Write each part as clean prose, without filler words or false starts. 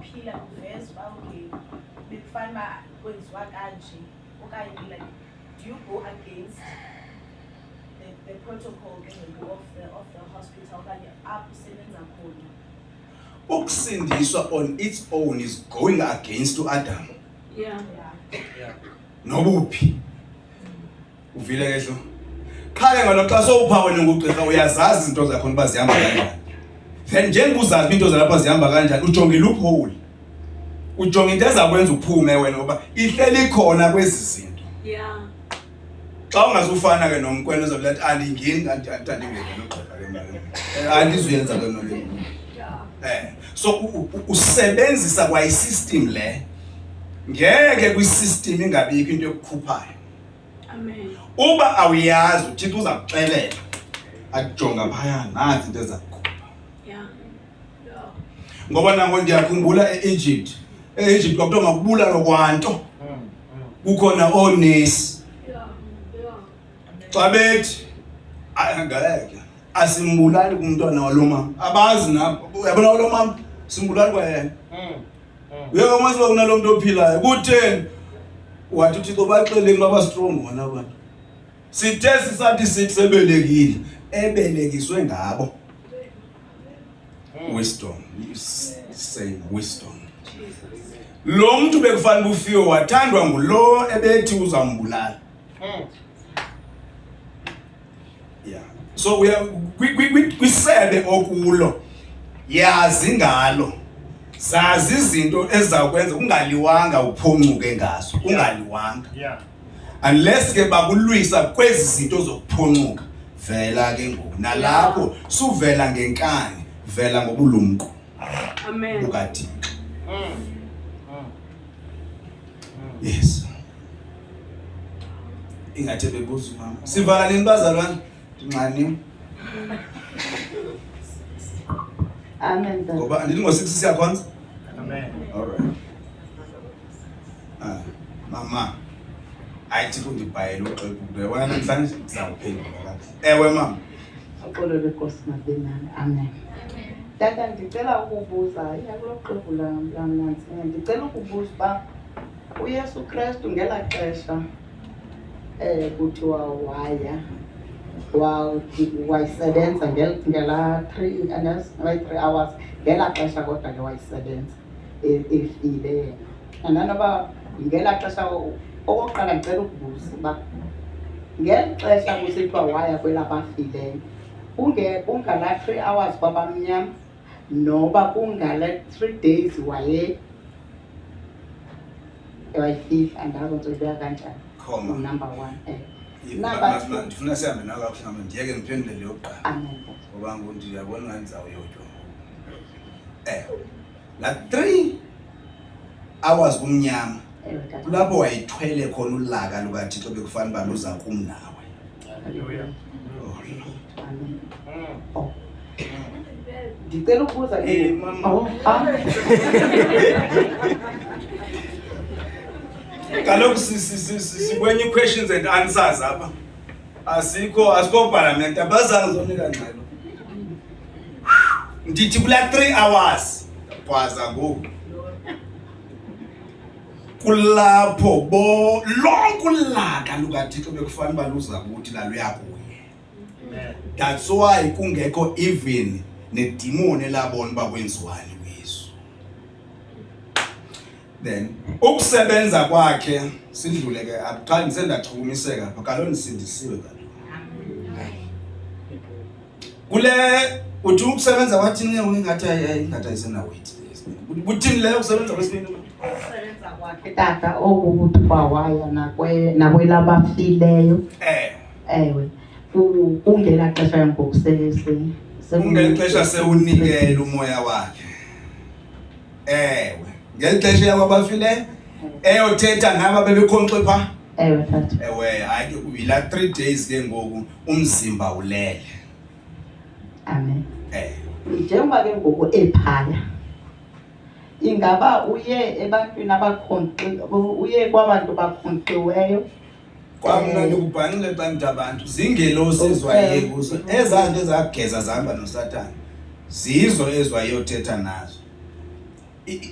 uphila kuveza uba okay bekufanele uba kwenziwa kanje okanye like do you go against the, the protocol ke ngoku of the hospital okanye apho usebenza khona? Ukusindiswa on its own is going against uAdam. Nobuphi uvile ke hlo qha ke ngalo xa sowupha wena ngugqirha, uyazazi izinto zakhona uba zihamba kanjani. Then njengoba uzazi uba into zalapha zihamba kanjani, ujonga i-loophole, ujonga into ezakwenza uphume wena, ngoba ihleli khona kwezi zinto. Xa ungazufana ke nomkwena uzobe athi andingeni, andingeni nogqirha ke mna ke, andizuyenza ke mna ke. So usebenzisa kwa i-system le, ngeke kwi-system ingabikho into yokukhuphayo. Amen. Uba awuyazi, uThixo uza kuxelela, akujonga phaya, nazi into eza kukhupha. Ngoba nango ndiyakhumbula e-Egypt, e-Egypt kwakuthiwa makubulalwe kwanto kukhona oonesi. Xa bethi, "Hayi, ngeke asimbulali kumntwana walo mama," abazi nabo, uyabona, walo mama simbulali kwayena. Uyeke masiba kunalo mntu ophilayo kutheni? Wathi uThixo, baxeleni baba strong bona abantu. Sithe sisathi sithi sebelekile, ebelekiswe ngabo. Wisdom, say wisdom. Jesus. Lo mntu bekufanele ufiwe wathandwa ngulo ebethi uzambulala. Yeah, so uya kwisebe okulo, yazi ngalo, zazi izinto ezizawukwenza kungaliwanga, uphoncuke ngazo kungaliwanga. Unless ke bakulwisa kwezi zinto zokuphoncuka, vela ke ngoku nalapho suvela ngenkani, vela ngobulumko Amen. bukaThixo. Yes, ingathi bebuza umama. Sivala nini, bazalwane? Ndinxaniwe. Amen, tata. Ngoba andithi ngo-6 siyakhonza. Amen. Alright. Ah, mama, ayithi kundibhayele uxwebhu uyabona namhlanje ndizawuphendula kakuhle. Ewe, mama. Uxolo lwenkosi mabe nani. Amen. Tata, ndicela ukubuza, iya kulo xwebhu lamnantsi. Ndicela ukubuza uba uYesu Krestu ngelaa xesha kuthiwa waya wayisebenza ngela 3, andazi noba yi-3 hours ngelaa xesha, kodwa ke wayisebenza efile yena. Andanoba ngelaa xesha. Okokuqala ndicela ukubuza uba ngeli xesha kusithiwa waya kwelabafileyo, kungala 3 hours kwabamnyama noba kungala 3 days waye wayifihla? Andazi nto kanjani. Khoma. Number one. Number two. Ndifuna sihambe nawe kakuhle, mama. Ndiyeke ndiphendule le yokuqala. Amen, tata. Ngoba ngoku ndiyabona ngathi ndizawuyotywa ngoku. Laa 3 hours kumnyama, Ewe, tata. kulapho wayethwele khona ulaka lukaThixo bekufanele uba luza kum nawe. Hallelujah. Oh, Lord. Amen. Oh. Ndicela ukubuza ke ngoku. Mama. Oh, ah. Kaloku sikwenye i-questions and answers apha, asikho asikho palamente, abazange zonika ngxelo. Ndithi kulaa 3 hours kwaza ngoku kulapho bo lonke ulaka lukaThixo bekufanele uba luza kuthi laluya kuye. Amen. That's why kungekho even nedimoni elabona uba kwenziwani kuYesu. Then ukusebenza kwakhe, sidlule ke apha xa ndisendachukumiseka apha. Kaloku ndisindisiwe kaloku kule. Uthi ukusebenza kwathini? Ingathi ingathi ayisenaweight. Kuthini leyo ukusebenza kwesibini? Ukusebenza kwakhe, tata, oku kuthiwa waya nakwelabafileyo. Ewe, kungelaa xesha ngoku Kungeli xesha sewunikela umoya wakhe. Ewe, ngeli xesha yakwabafileyo eyothetha naba bebekhonkxe phaa. Ewe, tata. Ewe, hayi ke yilaa 3 days ke ngoku umzimba ulele. Amen. Eh. Njengoba ke ngoku ephaya, ingaba uye ebantwini abakhonkxi, uye kwabantu bakhonkxiweyo? Kwamna ndikubhanxile xa ndithi abantu ziingelosi ezwaye kuzo, ezaa nto ezageza zihamba noSathana, zizo ezwayeyothetha nazo.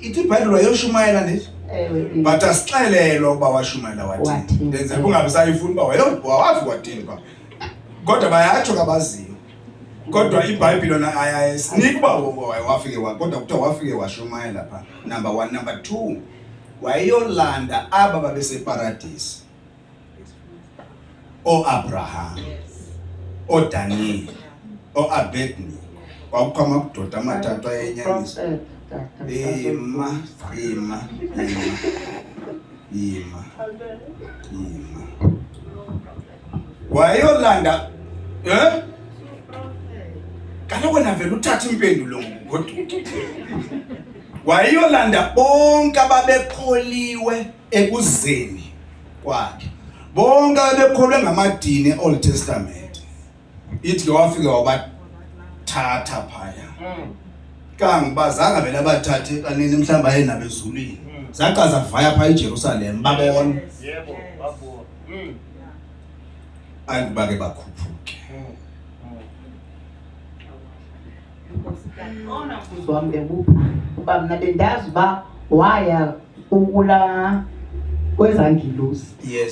Ithi iBhayibhile wayoshumayela ndithi but asixelelwa ukuba washumayela wathini. Ndenze kungabi sayifuna uba wafika wathini pha. Kodwa bayatsho kabaziyo. Kodwa iBhayibhile yona ayasiniki uba wafike kodwa kuthiwa wafike washumayela pha. Number 1, number 2 wayeyolanda aba babeseparadisi. OAbraham, oDaniel, oAbednego. Kwakukho amadoda amathathu ayenyaniso. Ima, ima, ima, ima, ima. Wayeyolanda, eh? Kaloku wena vele uthathe impendulo ngokugoduka. Wayeyolanda bonke ababekholiwe ekuzeni kwakhe. Bonke ababekholwe ngamadini e-Old Testament. Ithi ke wafika wabathatha phaya. Kangiba zange vele abathathe kanini mhlawumbe aye nabo ezulwini. Zaqa zavaya phaya eJerusalem babona. Yebo, babona. Anti bake bakhuphuke. Owona mbuzo wam bebupha uba mna bendazi uba waya kula kwezaa ngilosi.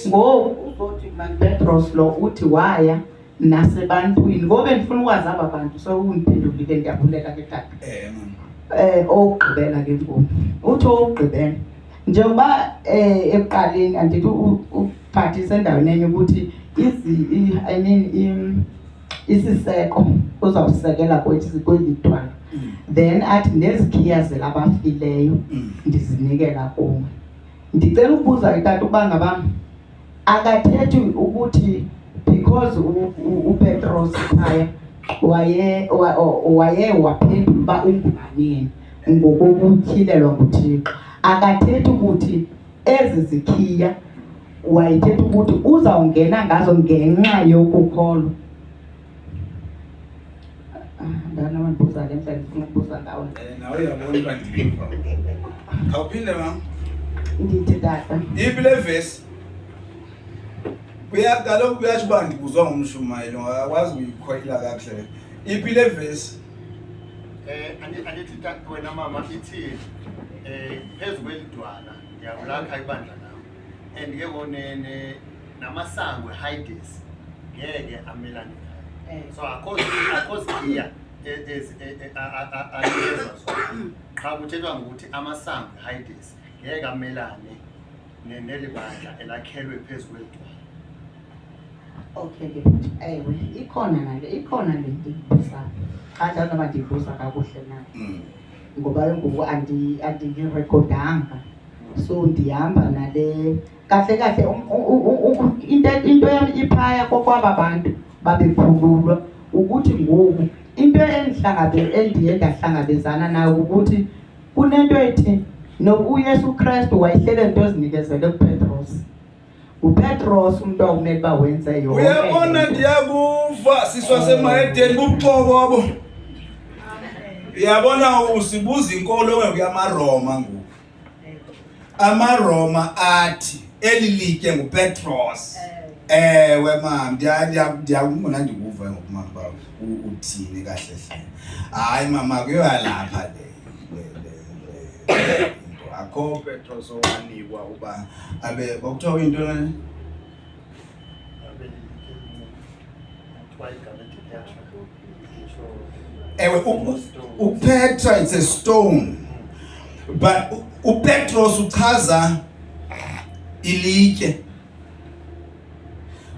Ngoku uzothi Petros lo uthi waya nasebantwini. Ngoku bendifuna ukwazi aba bantu, sewundiphendulile, ndiyabulela ke tata. Owokugqibela ke ngoku, uthi owokugqibela njengoba ekuqaleni andithi uphathise endaweni enye ukuthi I mean, isiseko uzawusekela kweli dwala. Then athi nezikhiya zelabafileyo ndizinikela kuwe. Ndicela ukubuza ke tata ukuba ngaba akathethi ukuthi because uPetros phaya waye waphendula uba ungubani yena ngokokutyhilelwa nguThixo, akathethi ukuthi ezi zikhiya wayethetha ukuthi uzawungena ngazo ngenxa yokukholwa. Ndana wandibuza le ndlela ndifuna ukubuza ngawo. Nawe uyabona uba ndiva. Khawuphinde mama. Ndithi tata. Iphi le vesi? Kaloku kuyatsho uba ndibuzwa ngumshumayeli, akakwazi ukuyikhwela kakuhle. Iphi le vesi? Andithi tata wena mama ithi phezu kweli dwala ndiyawulakha ibandla lam. And ke ngoku namasango eHades ngeke amelane naye. So akho zikhiya anikezwa zona. Qha kuthethwa ngokuthi amasango eHades ngeke amelane neli bandla elakhelwe phezu kweli dwala. Okay ke bhuti, ewe ikhona nale, ikhona le nto ndiyibuzayo. Xa njalo noba ndiyibuza kakuhle na. Ngoba ke ngoku andiyirekhodanga. So ndihamba nale kahle kahle into yam iphaya kokwaba bantu babekhululwa ukuthi ngoku into endiye ndahlangabezana nayo ukuthi kunento ethi nokuYesu Kristu wayehlele into ezinikezele kuPetros. UPetros umuntu okumele uba wenze yonke. Uyabona ndiyakuva siswa semayedeni bubuxoki obo. Uyabona usibuza inkolo yamaRoma ngoku. AmaRoma athi eli litye nguPetros. Ewe mama, ndiyakubona ndikuva ngoku mama uba uthini kahle hle. Hayi mama, kuyoyalapha le into. Akho Petros owanikwa uba abe kwakuthiwa uyinto na? Ewe, uPetra it's a stone. But uPetros uchaza ilitye.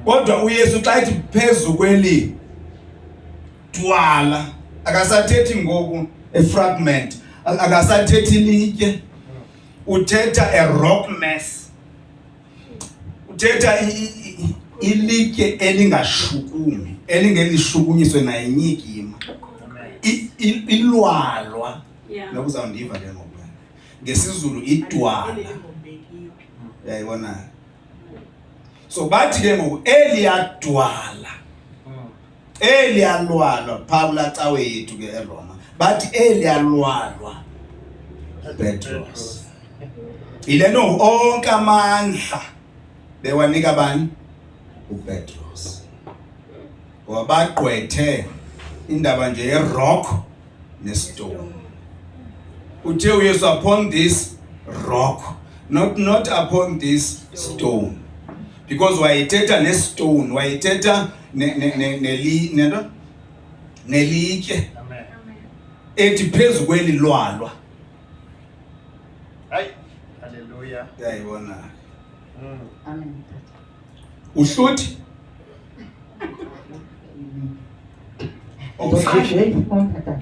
Kodwa uYesu xa ethi phezu kweli dwala, akasathethi ngoku a fragment, akasathethi ilitye, uthetha a rock mass. Uthetha ilitye elingashukumi, elingelishukunyiswe nayinyikima. Ilwalwa. Noba uzawundiva ke ngoku. NgesiZulu idwala. Uyayibona? So bathi ke ngoku eliyadwala. Eliyalwalwa phaa kulaa cawe yethu ke eRoma. Bathi eliyalwalwa Petros. Yile nto onke amandla bewanika bani? uPetros. Ngoba bagqwethe indaba nje yerock nestone. Uthe uYesu upon this rock, not upon this stone. Because wayethetha nestone, wayethetha nento nelitye. Amen. Ethi phezu kweli lwalwa. Hayi, haleluya. Uyayibona. Amen tata. Uhluthi? Hey, tata.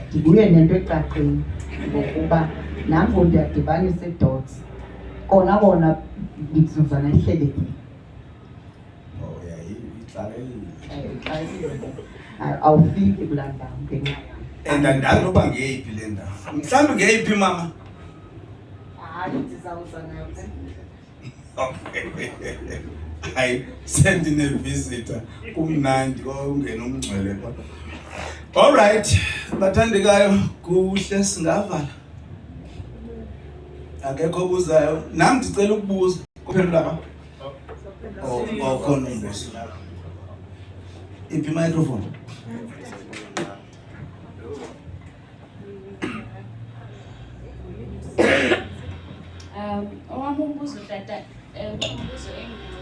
Ndibuye nento ecacile ngokuba nangu ndiyadibanisa ii-dots. Kona kona ndizuzana ihlelekile. Oh, yeah, ixakekile. Awufiki kulaa ndawo ngenxa yam. And andazi noba ngeyiphi le ndawo. Mhlawumbi ngeyiphi, mama? Hayi, ndizawuza nayo. Okay. Hayi, sendine-visitor. Kumnandi ungena umngcwele kodwa. All right, bathandekayo, kuhle singavala. Akekho obuzayo. Nam ndicela ukubuza. Kuphendula ba? Oh, oh, khona umbuzo. Iphi microphone? Owami umbuzo tata, umbuzo enginawo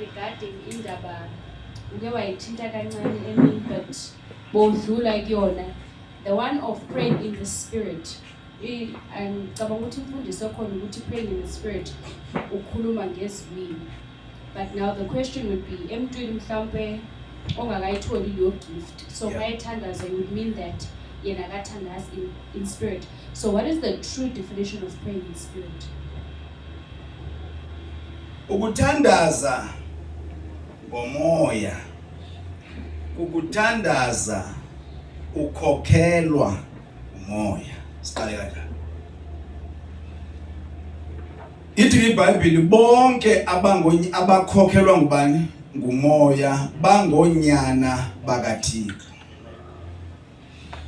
regarding indaba uke wayithinta kancane emini but bowudlula kuyona, the one of praying in the spirit. Ngicabanga ukuthi imfundiso khona ukuthi praying in the spirit ukhuluma ngezilimi, but now the question would be emntwini mhlawumbe ongakayitholi leyo gift, so mayethandaza it would mean that yena akathandazi in spirit. So what is the true definition of praying in spirit? Ukuthandaza ngomoya, ukuthandaza ukhokhelwa umoya. Siqale kanjani? Ithi iBhayibheli bonke abakhokhelwa ngubani? Ngumoya, bangonyana bakaThixo.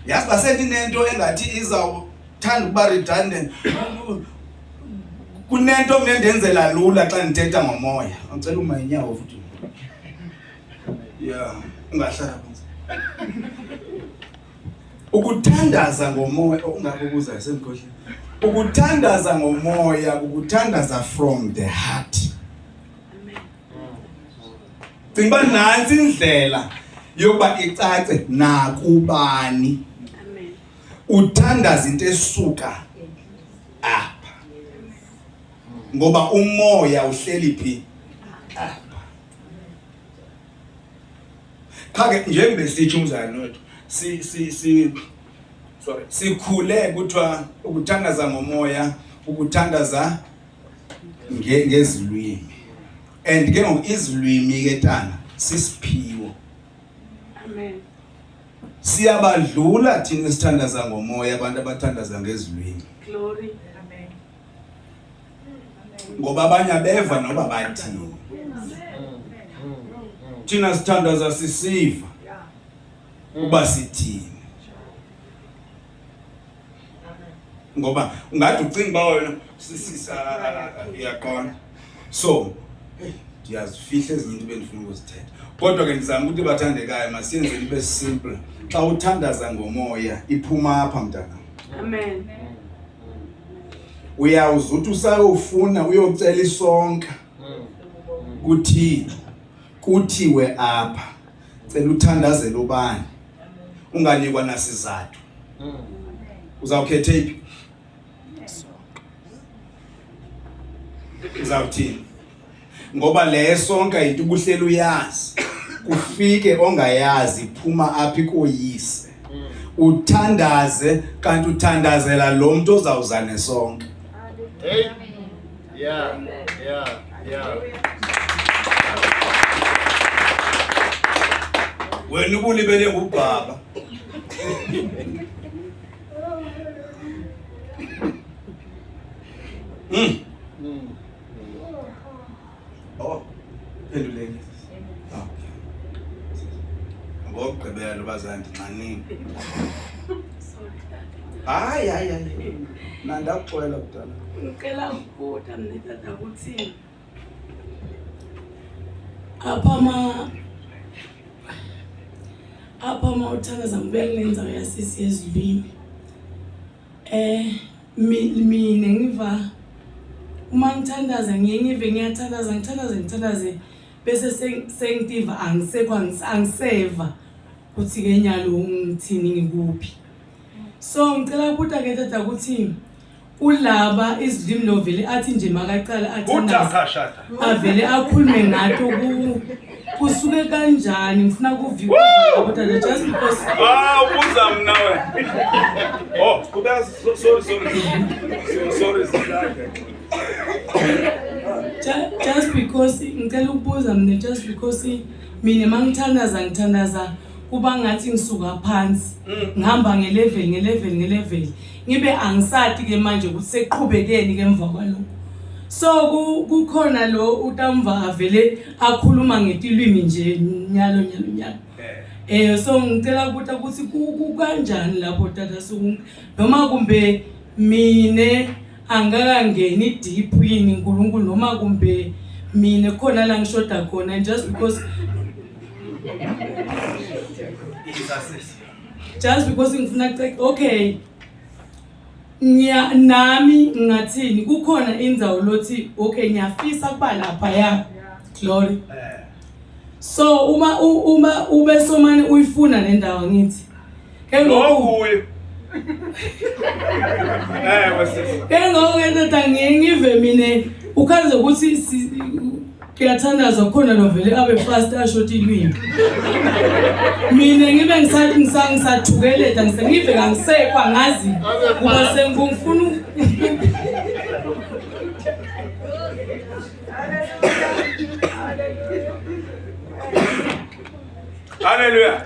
Yazi basethi nento engathi izawuthanda ukuba redundant. Kunento mna endenzela lula xa ndithetha ngomoya. Ngicela uma inyawo futhi. Yeah, ungahlala phansi. Ukuthandaza ngomoya, ungakubuza sengikhohlile. Ukuthandaza ngomoya, ukuthandaza from the heart. Amen. Cinga uba nantsi indlela yokuba icace nakubani. Amen. Uthandaza into esuka apha. Ngoba umoya uhleli phi? Apha. Cha ke njengoba sitsho umzalwane wethu, sikhule kuthiwa ukuthandaza ngomoya, ukuthandaza ngezilwimi. And ke ngoku izilwimi ke tana sisiphiwo. Amen. Siyabadlula thina esithandaza ngomoya abantu abathandaza ngezilwimi. Glory. Amen. Ngoba abanye abeva noba bathini. Thina sithandaza sisiva uba sithini. Ngoba ungathi ucinga uba wena uyaqonda. So, hey, ndiyazifihla ezinye into bendifuna ukuzithetha. Kodwa ke ndizama ukuthi bathandekayo masiyenze ibe simple. Xa uthandaza ngomoya iphuma apha mntana. Amen. Uyawuze uthi usayofuna uyocela isonka kuThixo, kuthiwe apha cela uthandazele ubani, unganikwa nasizathu. Uzawukhetha iphi? Uzawuthini? Ngoba le sonka yinto ubuhleli uyazi, kufike ongayazi iphuma apha ikoyise. Uthandaze kanti uthandazela lo muntu ozawuza nesonka. Hey. Yeah. Yeah. Yeah. Wena ubulibele ngubaba. Oh, phenduleni. Okay. Ngokugqibela bazanti nxanini. Hayi, hayi, hayi. Mna ndakuxolela kudala. Ngicela ukubuza mna tata ukuthi apha ma uthandaza ngibuya kule ndzawo yasisi yezilwimi. Eh mina ngiva uma ngithandaza ngiye ngive ngiyathandaza ngithandaze ngithandaze bese sengitiva angisekho angiseva ukuthi ke nyalo ngithini ngikuphi. So ngicela ukubuta ke tata ukuthi kulaba izilimi lovele athi nje makaqala athandaze avele akhulume ngato ku kusuke kanjani ngifuna kuviwa tata just because Ah, ubuza mna wena. Oh, kubeka sorry sorry. Sorry sihlake. Just because ngicela ukubuza mina just because mina mangithandaza ngithandaza kuba ngathi ngisuka phansi ngihamba ngelevel ngelevel ngelevel ngibe angisati ke manje ukuthi sekuqhubekeni ke emva kwalokho so kukhona lo utamva avele akhuluma ngetilwimi nje nyalo nyalo nyalo eh so ngicela ukuthi ukuthi kukanjani lapho tata suku noma kumbe mine angakangeni deep yini uNkulunkulu noma kumbe mina khona la ngishoda khona just because just because ngifuna okay ngiya nami ngingathini kukhona indzawo lothi okay ngiyafisa kuba lapha ya glory eh. so uma uma ube somane uyifuna le ndawo ngithi ke ngoku eh sisi ke ngoku ke ndoda ngiye ngive mina ukhanze ukuthi kuyathandazwa khona lovele abe fast asho tilwimi mina ngibe ngisathukeleta ngive kangisekho angazi kuba sengifuna Haleluya.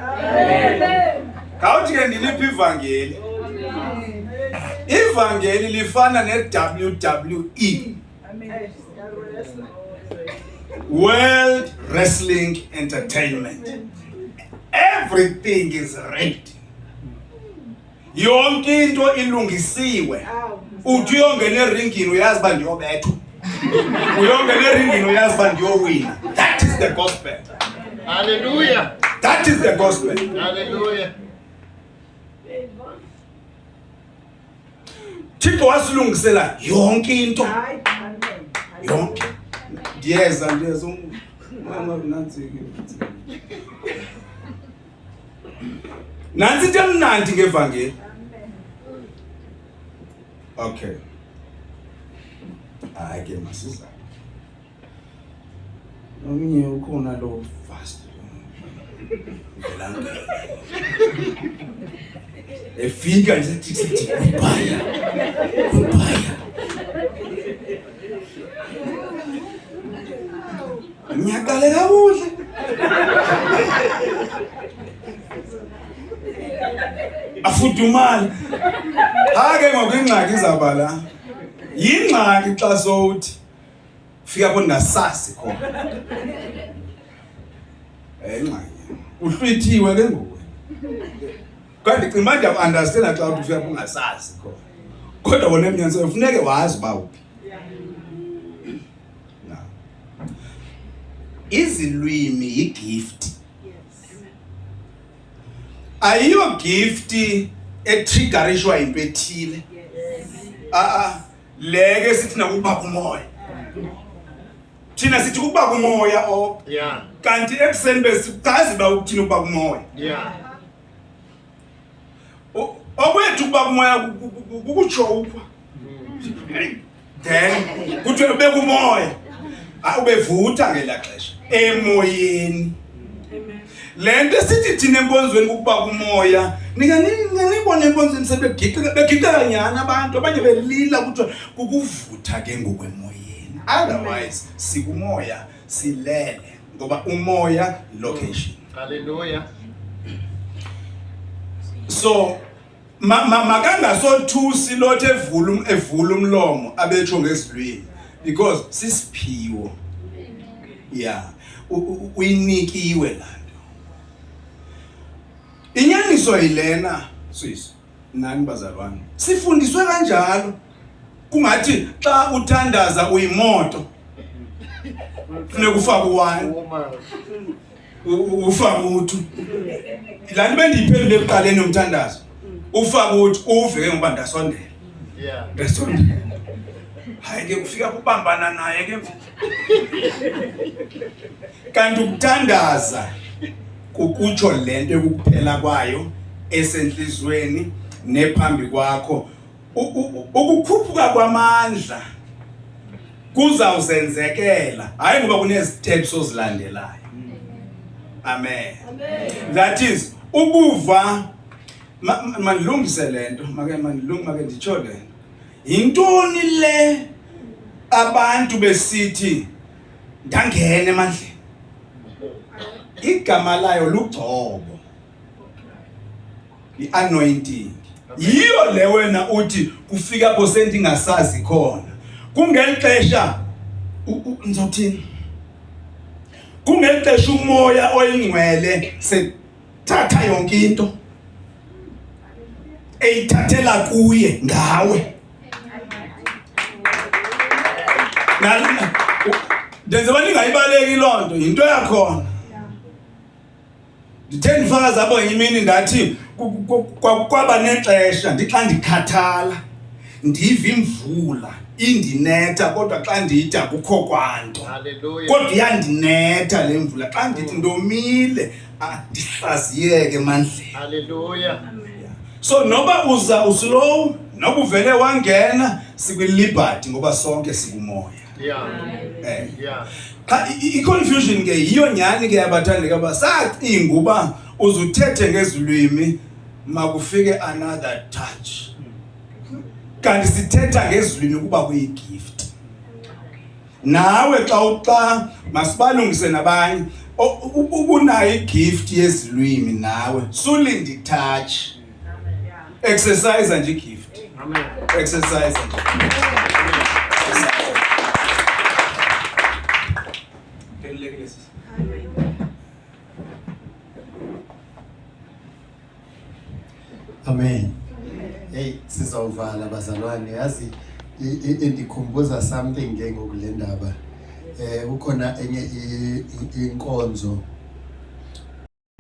Khawuthi ke ndiliphi ivangeli? Ivangeli lifana ne-WWE. World Wrestling Entertainment. Everything is rigged. Yonke into ilungisiwe. Uthi uyongena eringini uyazi uba ndiyobethwa. Uyongena eringini uyazi uba ndiyowina. That is the gospel. Hallelujah. That is the gospel. Hallelujah. Thixo wasilungisela yonke into. Yonke. Ndiyeza ndiyeza mama nansi ke. Nansi into emnandi ngevangeli. Okay. Hayi ke masiza. Omnye ukhona lo fast. Velangena. Efika nje sithi sithi goodbye. Goodbye. Ngiyaqale kakuhle. Afudumale. Hake ngoku ingxaki izawuba la. Yingxaki xa sowuthi fika apho ndingasazi khona. Eh ingxaki. Uhlwithiwe ke ngoku. Kanti ndicinga uba ndiyaku-understanda xa uthi ufika apho ungasazi khona. Kodwa wona emnyanisweni funeke wazi uba uphi. Na. Izilwimi yigift. Ayiyo gift etriggerishwa yinto ethile. Ah ah le ke sithi nakuba kumoya. Thina sithi kuba kumoya o. Yeah. Kanti ekuseni besicazi uba ukuthini ukuba kumoya. Yeah. Okwethu kuba kumoya kukutsho upha. Then kuthiwe bekumoya. Ah ubevutha ngelaa xesha emoyeni. Le nto esithi thina enkonzweni kukuba kumoya ninganibone enkonzweni sebegiqika begiqeka nyhani abantu abanye belila kuthiwa kukuvutha ke ngoku emoyeni. Otherwise sikumoya silele ngoba umoya location. Hallelujah. So makangasothusi lothi evula evula umlomo abetsho ngezilwimi because sisiphiwo. Yeah. Uyinikiwe laa nto. Inyaniso yilena sisi nani bazalwane. Sifundiswe kanjalo. Kungathi xa uthandaza uyimoto. Funeka ufake u-one. Ufake u-two. Laa nto bendiyiphendule ekuqaleni yomthandazo. Ufake u-two uve ke ngoba ndasondela. Ndasonda. Hayi ke kufika kubambana naye ke mfo. Kanti ukuthandaza kukutsho lento ekukuphela kwayo esenhlizweni nephambi kwakho ukukhuphuka kwamandla kuzawuzenzekela hayi ngoba kuneziteps ozilandelayo amen that is ukuva mandilungise le nto make mandilungi make nditsho le nto yintoni le abantu besithi ndangena emandleni igama layo lugcobo i-anointing yiyo le wena uthi kufika apho sendingasazi khona kungeli xesha ndizothini kungeli xesha umoya oyingcwele sethatha yonke into eyithathela kuye ngawe ndenze uba ningayibaleki loo nto yinto yakhona ndithe ndifakaza apho ngenye imini ndathi kwaba nexesha ndixa ndikhathala ndiva imvula indinetha kodwa xa ndithi akukho kwanto kodwa iyandinetha le mvula xa ndithi ndomile ah, ndihlaziyeke emandleni Haleluya. So noba uza uslow noba uvele wangena sikwi-liberty ngoba sonke sikumoya. Yeah. Eh. Yeah. Cha i-confusion ke yiyo nyhani ke abathandeka uba sacinga uba uzuthethe ngezilwimi makufike another touch. Kanti sithetha ngezilwimi kuba kuyi-gift. Nawe xa uxa masibalungise nabanye ubunayo igift yezilwimi nawe sulinda itouch. Exercise nje igift. Amen. Exercise nje. Phendulekile sisi. Amen. Hey sizawuvala bazalwane yazi indikhumbuza something ke ngoku le ndaba. Eh kukhona enye inkonzo